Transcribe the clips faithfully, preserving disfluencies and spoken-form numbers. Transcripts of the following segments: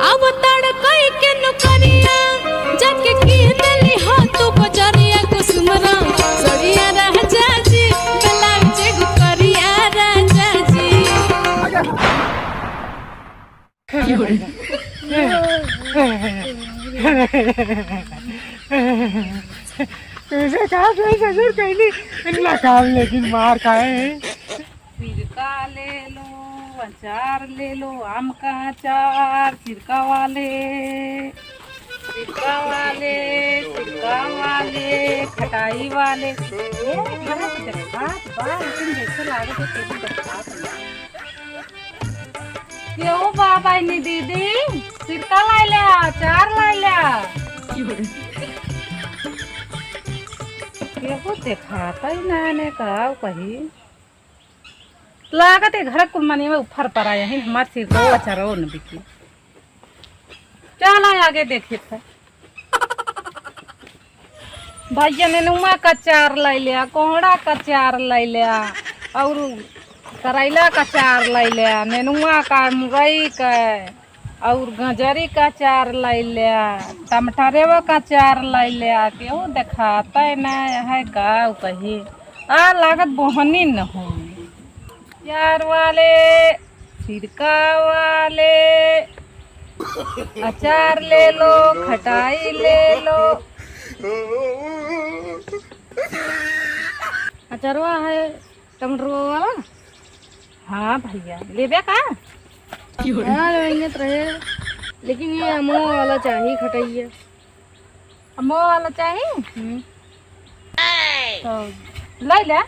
अब तड़कई के नौकरिया, जाके कीन लिहा तू बजरिया कुसुमरा, सड़िया राजा जी, ब्लाउज एगो करिया राजा जी। तुझे कहा था ससुर कहली, इतना काम लेकिन मार खाए हैं। सिरका ले लो, अचार ले लो, आम का अचार, सिरका वाले, सिरका वाले, सिरका वाले, खटाई वाले। ए, बड़ा तो देखात बा, लेकिन जैसे लागत है, केहू देखात ना। केहू बा बहिनी दीदी, सिरका लाइ ल्या, अचार लाइ ल्या। केहू देखात ही ना, ने का कही। लागत है घर कुल मनी में उफर परा यही, हमार सिरको अचारो न बिकी। चला आगे देखित है। भैया नेनुआ का अचार लाइ ल्या, कोहड़ा का अचार लाइ ल्या, और करैला का अचार लाइ ल्या, नेनुआ का, मुरई का, और गजरी का अचार लाइ ल्या, टमाटरेवा का अचार लाइ ल्या। केहू देखाते ना है का कही। आ लागत बोहनी न हो। अचार वाले, सिरका वाले, अचार ले लो, खटाई ले लो। अचारवा है टमाटरवा वाला? हाँ भैया, लेबे का? हाँ, लेंगे तो रहे, लेकिन ये अमवा वाला चाहिए, खटैया। अमवा वाला चाहिए? हम्म। तो ले ले।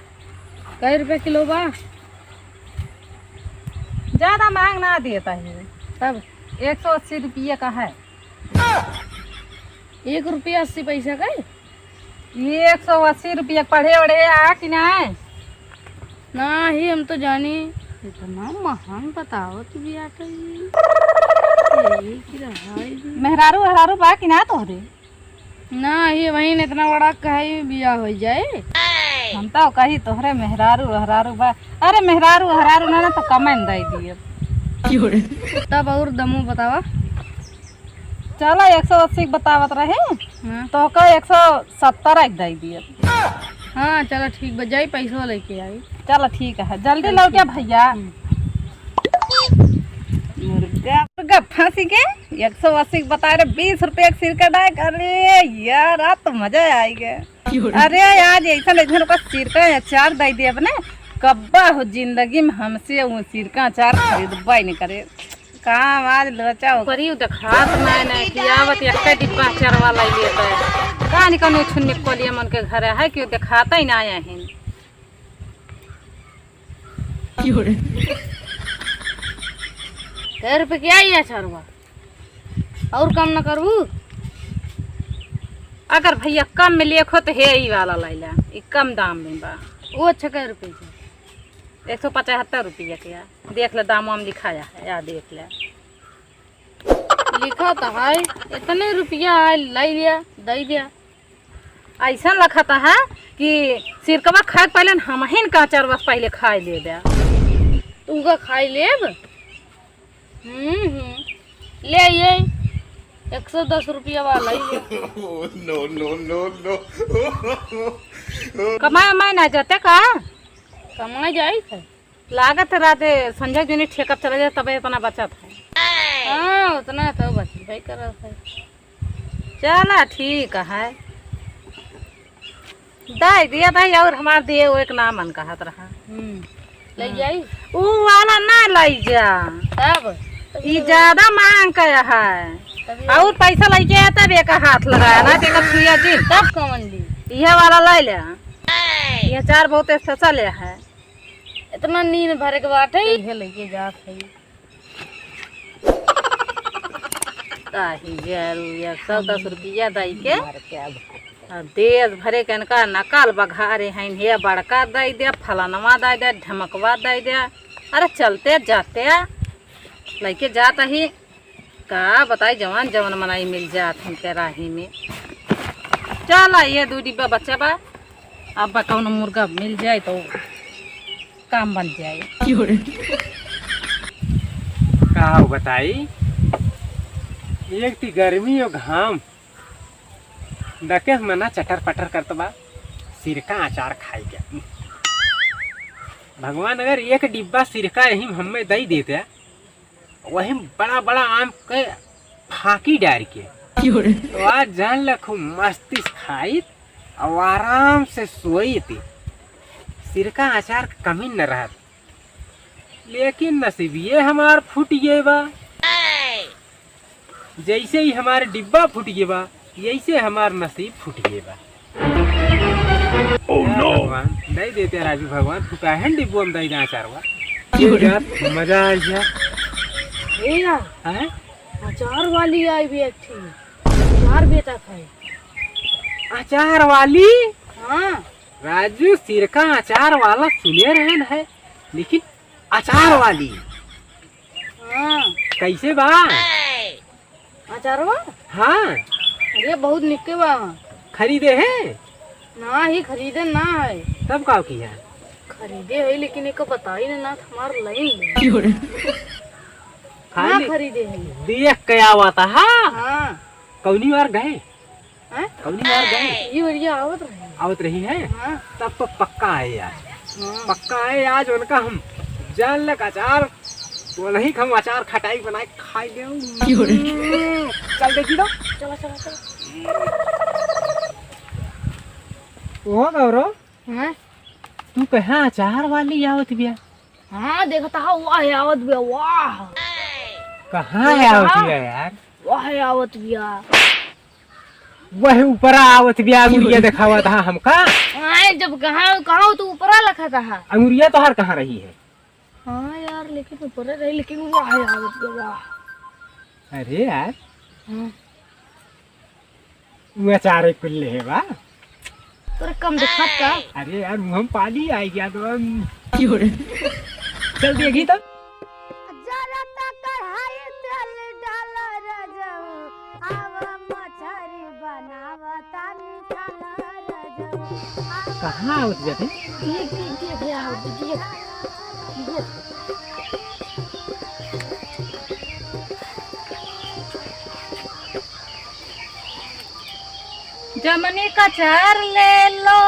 कै रुपया किलो बा? ज्यादा महंग ना देता है। तब? एक सौ अस्सी रुपया का है। एक रुपया अस्सी पैसा का है? ये एक सौ अस्सी रुपया पढ़े ओढ़े आ कि ना? नाही, हम तो जानी इतना महंग बतावत बिया कहीं। यही की रहाई भी। मेहरारू, मेहरारू बा कि ना तोहरे? नाही, वही इतना बड़ा कहीं बिया हो जाए। हम तो कही तोहरे मेहरारू, मेहरारू बा। अरे मेहरारू, मेहरारू ना, ना तो कमेन दे दिए। तब और दमो बतावा। चला, एक सौ अस्सी के बतावत रहे, हाँ। तो का एक सौ सत्तर एक दे दिए। हाँ, चला ठीक बा, जाई पैसवा लेके आई। चला ठीक है, जल्दी चल, लौटिया ठीक। भैया। हम्म। मुर्गा, मुर्गा फांसी के एक सौ अस्सी के बता रहे, बीस रुपया के सिरका डाय। अरे यार, आज तो मजा आइ गया। अरे आज ऐसा ऐसा ओकर सिरका अचार दे दे अपने, कब्बा हो जिंदगी में हमसे वो सिरका अचार खरीदबा ही नहीं करे। काम आज लोचा हो। करियो देखात नाय, नाय कि आवत एक्के डिब्बा अचारवा लाई लेता है। का नहीं कौनो छुन्नी कोलिया मन के घर है कि देखाता ही ना आया है। कै रुपये के आई अचारवा? और कम न करबू? अगर भैया कम में लेखो तो हे ई वाला लाई ला, ई कम दाम में बा। वो अच्छा कै रुपये के? एक सौ पचहत्तर रुपया के। देख ले, दाम वाम लिखाया है, या देख ले। लिखा तो है, इतने रुपया है, लाई लिया, दे दिया। ऐसा लखत है कि सिरकवा खाए के पहले न हमहिन का अचरवा पहले खाए ले दे। तू का खाए लेब? हम्म, हम्म। ले आइए, एक सौ दस रुपया वाला ही है। No, no, no, no। कमाए उमाए ना जाते का? कमाए जाई थे। लागत है राते संजय जूनी ठेका चले जाए, तबे इतना बचत है। हाँ, उतना तो बचबे करत है। चला, ठीक है। दाई दिया दाई, और हमार दिए वो एक ना मन कहत रहा। हम्म, ले जाई? ऊ वाला ना लाई जा। तब? ई ज्यादा मांग का है। तब ये और पैसा लेके आया तब एक हाथ लगाया ना, तेका सुइया जी। तब कौन ली? यह वाला ले ले। ये चार बहुत स्पेशल है। इतना नींद भरे के बाटे। इहे लेके जात है। ताही जरूर एक सौ दस रुपया दई के। मर के अब। आ देश भरे के इनका नकल बघारे हैं, हे बड़का दई दे, फलनवा दई दे, ढमकवा दई दे। अरे चलते जाते लइके जात ही। का बताई, जवन जवन मनई मिल जात हमके राही में। चला, ये दू डिब्बा बच्चा बा, अब बा कौनो मुर्गा मिल जाए तो काम बन जाए। का हो बताई, एक ती गर्मी और घाम, दके मना चटर पटर करत बा, सिरका अचार खाई के। भगवान अगर एक डिब्बा सिरका यही हमें दई देते, वही बड़ा बड़ा आम के फाकी डार के, तो आज जान ले खूब मस्ती से खाइत और आराम से सोइत। सिरका अचार के कमी न रहत, लेकिन नसीबिये हमार फूट गए बा। जैसे ही हमार डिब्बा फूट गए बा, यैसे हमार नसीब फूट गए बा। Oh no! भगवान, दई देते राजू भगवान, फुटाहन डिब्बो में दई दे अचारवा। क्यों रे? यार, मजा आ गया। ए यार, हैं? अचार वाली आई भी एक ठी। अचार बेचत है। अचार वाली? हाँ। राजू, सिरका अचार वाला सुने रहन है, लेकिन अचार वाली। हाँ। कैसे बा? अचारवा? हाँ। अरे, बहुत निके बा। खरीदे है? ना ही, खरीदे ना है। तब का किया? खरीदे है, लेकिन एको बताई ना, ना तो हमार लई। क्यों रे? ना खाली खरीदे है। देख के आवत हा। हाँ। कौनी बार गए? हैं? कौनी बार गए? ये ओरिया आवत रही। आवत रही है? हाँ। तब तो पक्का है यार। हाँ। पक्का है आज उनका हम जान लग अचार, वो नहीं हम अचार खटाई बनाए खाई ले। क्यों रे? हम्म, चल देखी तो। चला, चला, चला। ओ गौरव, हाँ? तू कहाँ अचार वाली आवत बिया? हाँ, देखता हा, वाह आवत बिया, वाह। कहाँ देखता आवत हा? बिया यार? वाह आवत बिया। वह ऊपरा आवत बिया, अंगुरिया देखावत हा हमका। हाँ, जब कहाँ, कहाँ तो ऊपरा लखत हा। अंगुरिया तोहार कहाँ रही है? हाँ यार, लेकिन ऊपरे रही, लेकिन वाह आवत बिया, वाह। अरे यार। हाँ। उ अचारे कुल ले है बा। तोरे कम दिखात का? अरे यार, मुँह में पानी आ गया तो हम। क्यों रे? चल देखी तो। जरा ता कढ़ाई तेल डाल रजऊ, आवा मछरी बनावा तानी खाला रजऊ। कहाँ आवत जाते? देख, देख, देख, यहाँ आवत, देख, देख। जमनी का अचार ले लो,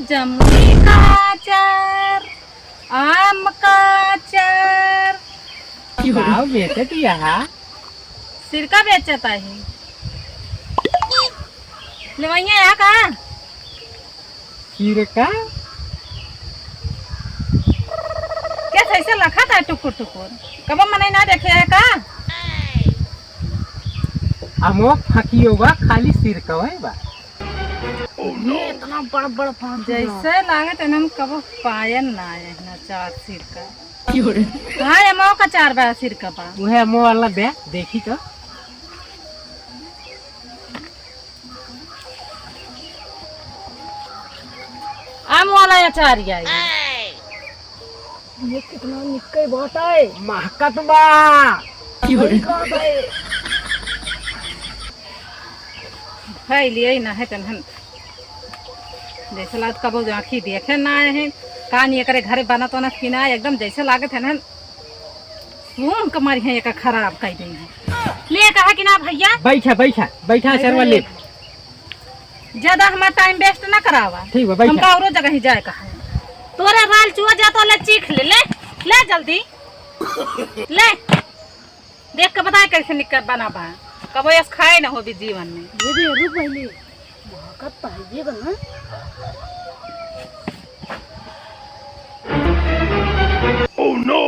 जमनी का अचार, आम का अचार। का बेचत यहाँ? सिरका बेचत आहे। लेवइया यहाँ का? सिरका? कैसे ऐसे लखत है टुकुर टुकुर? कबो मनई ना देखे है का? अमो फकियो बा, खाली सिरकवे बा। ये इतना बड़ बड़ पान जैसे लागत है ना, हम कबो पायन ना है ना चार सिरका। क्यों रे? हाँ, अमो का अचार बा, सिरका बा। उहे अमो वाला दे, देखी तो। आम वाला अचार आई। ये कितना निक्के बात है। महकत बा। क्यों रे? सही बात है। खाई लिए ना है तनहन। जैसे लागत कबो आँखी देखे ना आए हैं। कान एकरे घरे बनत वनत कि ना, एकदम जैसे लागत है ना। मुंह के मारी है, एका खराब कई देई है। ले कहा कि ना भैया? बैठा, बैठा, बैठा, अरे, सरवा ले। ज्यादा हमार time waste ना करावा। ठीक बा, बैठा। हमका औरो जगह ही जाए कहा है। तोरे बाल चुआ जा तो ले चीख ले, ले, ले जल्दी। ले। देख के बताए कैसे निकल बना बा। कबो यस खाए ना होबी जीवन में। ये भी रुक पहले। महकत तो है ये बना। Oh no!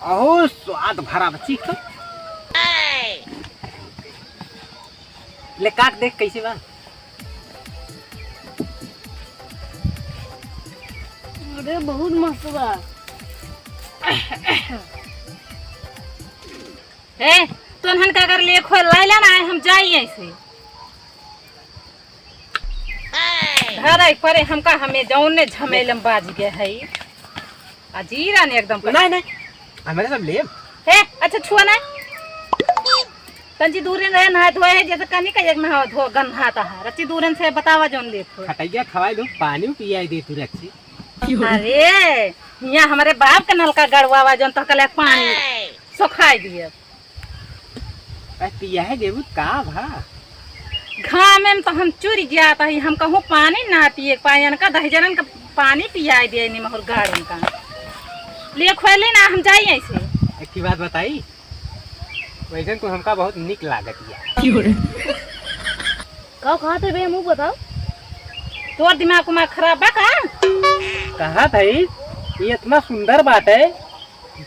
अहो, स्वाद भरा बच्ची तो। ले काट देख कैसे बा। अरे, बहुत मस्त बा। ए, तोनहन का अगर लेख हो लाइला ना, हम जाई ऐसे। धराई परे हमका, हमें जौने झमेलम बाज गए है। आ जीरा ने एकदम नहीं, नहीं, हमारे सब लेब। हे, अच्छा छुआ ना। तंची दूर रहे, नहा धोए है, जैसे कनी का एक नहा धो, गन्हाता है। रच्ची दूरन से बतावा जौन लेत हो। खटैया खवाई दो, पानी पियाई दे तू रच्ची। अरे, हियाँ हमरे बाप के नलका गड़वावा, जौन तोहका ले पानी सोखाई दिए। अरे, पिया है देबू का भा? घामे में तो हम चुर जात हई, हम कहूँ पानी ना पिए के पाई, इनका दही जरन का पानी पियाई दिए, निमहुर गाड़न का। लिए खोली ना, हम जाई ऐसे। एक की बात बताई, वैसे तू हमका बहुत निक लागत या। का कहत है बे, मुँह बताओ। तोर दिमाग उमाग खराब बा का? कहत है, ये इतना सुंदर बात है,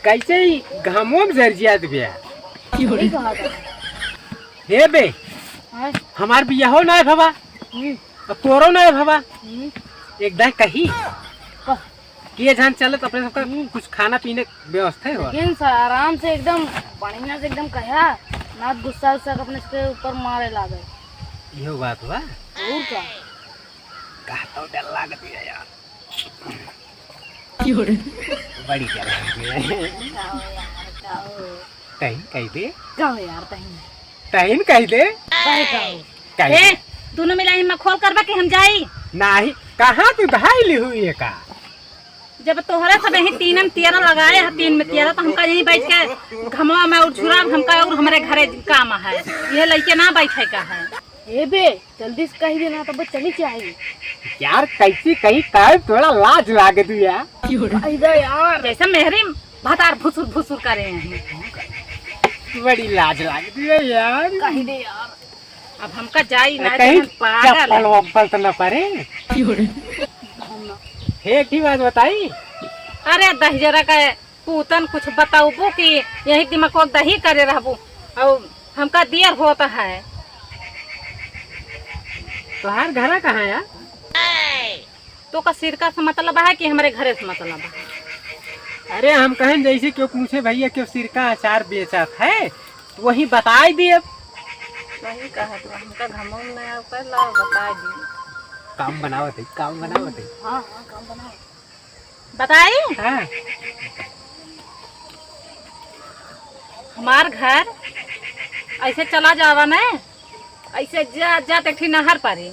कैसे ही घामो में जर जिया दिव्या। सही कहत है। हे बे, हाँ। हमार बियाहो ना है भवा, हम्म। अब तोरो ना है भवा। हम्म। एक दाई कही, कह। के जान चलत अपने सबका हम्म। कुछ खाना पीने के व्यवस्था है हो। लेकिन स-, आराम से एकदम बढ़िया से एकदम कहा, ना गुस्सा उस्सा के अपने सबके ऊपर मारे लागे। इहो बात बा। और का? का तो डर लागत है यार। क्यों रे? बड़ी डर लागत है। गाओ यार, गाओ। तहीं कह दे। गाओ यार, तहीं। तहीं कह दे। तहीं गाओ। कह ए, दे। दोनों मिला हिम्मत खोल करबा कि हम जाई? नाही, कहाँ तू धाई ली हुई है का? जब तोहरा सब यही तीन में तियरा लगाए है, तीन में तियरा, तो हमका यहीं बैठ के घमवा में उठुरा, हमका और हमरे घरे काम है, ये लइके ना बैठे का है। ए बे, जल्दी से कही देना, तब चली जाई। यार, कैसी कहीं काहे थोड़ा लाज लागे तू यार। कही दे यार। जैसे मेहरी भतार भुसुर भुसुर करे हैं। बड़ी लाज लागे तू यार। कही दे यार। अब हमका जाई ना, कहीं जहन पागल चप्पल है। वप्पल तो न परे। हे, एक ही बात बताई। अरे दहिजरा का पूतन कुछ बताउबो कि यही दिमाग को दही करे रहबो। और हमका दियर होता है। तोहार घरा कहाँ है? तो का सिरका से मतलब है कि हमरे घरे से मतलब है? अरे हम कहें जैसे क्यों पूछे भैया क्यों सिरका अचार बेचत है, तो वही बताई दिए। वही कहा तो हमका घमंड नहीं ऊपर ला बताई दिए। काम बनावत है, काम बनावत है। हाँ, हाँ, काम बनावत। बताई? हाँ। हमार घर ऐसे चला जावा ना, ऐसे जा, जा एक ठी नहर पारी,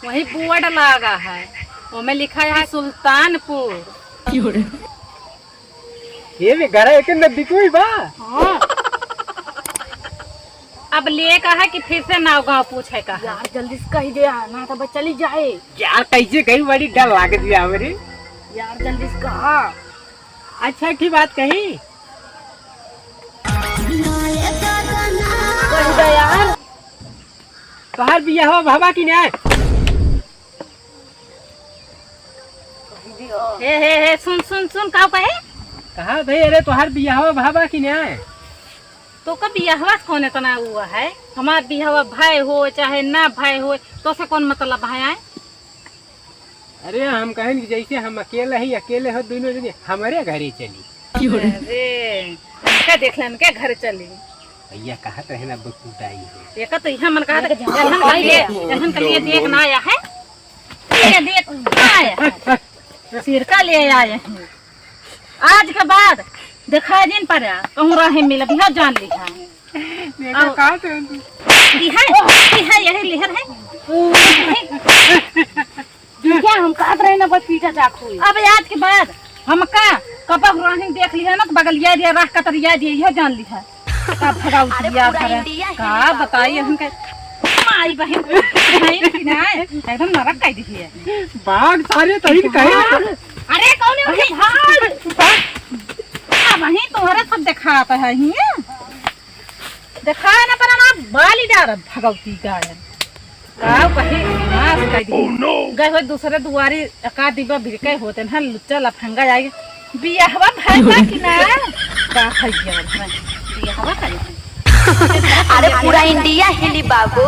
वहीं बोर्ड लगा है, ओमे लिखा है सुल्तानपुर। ये भी घर है, एक नजदीक ही बा। हाँ। अब लिए का है कि फिर से नाव गाँव पूछे का है। यार, जल्दी से कही दे यार, ना तो बस चली जाए। यार, कैसे कही, बड़ी डर लागत भी हमरे। यार, जल्दी से कहा। अच्छा, एक ही बात कही। कही दे यार। तोहार बियाह भवा कि ना? हे, हे, हे, सुन, सुन, सुन, का कहे? कहा भाई, अरे तोहार बियाह भवा कि ना? तो का बियाहवा से कौन इतना हुआ है? हमार बियाहवा भय हो चाहे ना भय हो, तो से कौन मतलब है, आए? अरे हम कहेन कि जैसे हम अकेले ही, अकेले हो दोनों जने, हमरे घरे चली। अरे, इनका देख ले, इनके घर चली। भैया कहत रहे ना, अब कुटाई है। देखा तो यहाँ मन कहा था, एहन के लिए, एहन के लिए देख ना आया है, ये देख ना आया है, सिरका ले आए हैं। आज के बाद दिखाई दिन पर आ, कहूँ राहे मिलब, यह जान लिहा। देखो, आओ। कहाँ से हो तुम? ई है, ई है, यही लिहर है। ठीक है, हम कहत रहे ना, बस पीछा चाक हुई। अब आज के बाद हमका कबहुँ राहिन देख लिहा ना, तो बगलिया दिया, राह कतरिया दिया, यह जान लिहा। का भगाऊ अरे, दिया पूरा भरे। इंडिया का हिली बताई बाबू। हमके? माई बहन, बहन की ना, एकदम नरक कह दी है। बाघ सारे तहिन कहे। अरे, कौन है? अरे, भाग। भाग। अब वहीं तोहरा सब देखात है, हियाँ। देखा ना, पर ना बाली डार भगवती गायन। का कहे, नाश कर दी। Oh, no। गए हो दूसरे दुआरी, एका दिबा भिड़के होते हैं, लुच्चा लफंगा जाएगी। बियाहवा भय बा कि ना? का है बियाहवा भय? बियाहवा करे हैं। अरे, पूरा इंडिया हिली बाबू,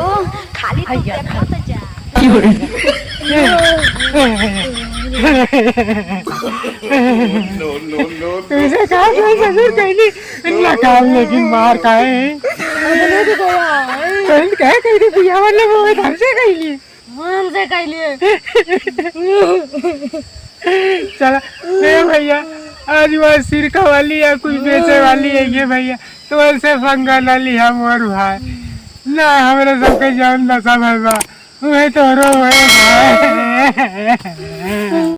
खाली तू भैया, देखत जा। No, no, no, no। तुझे कहा था ससुर कहली, ना काम लेकिन मार खाए। कहली कहे कह दे बियाह वाले वो हमसे कहली। हमसे कहली। चला, ए भैया, आज वह सिरका वाली या कुछ बेचे वाली है ये भैया, तो उनसे पंगा ना लिहा मोर भाई। ना, हमरे सबके जौन नशा भइल बा, उहे तोहरो होए भाई।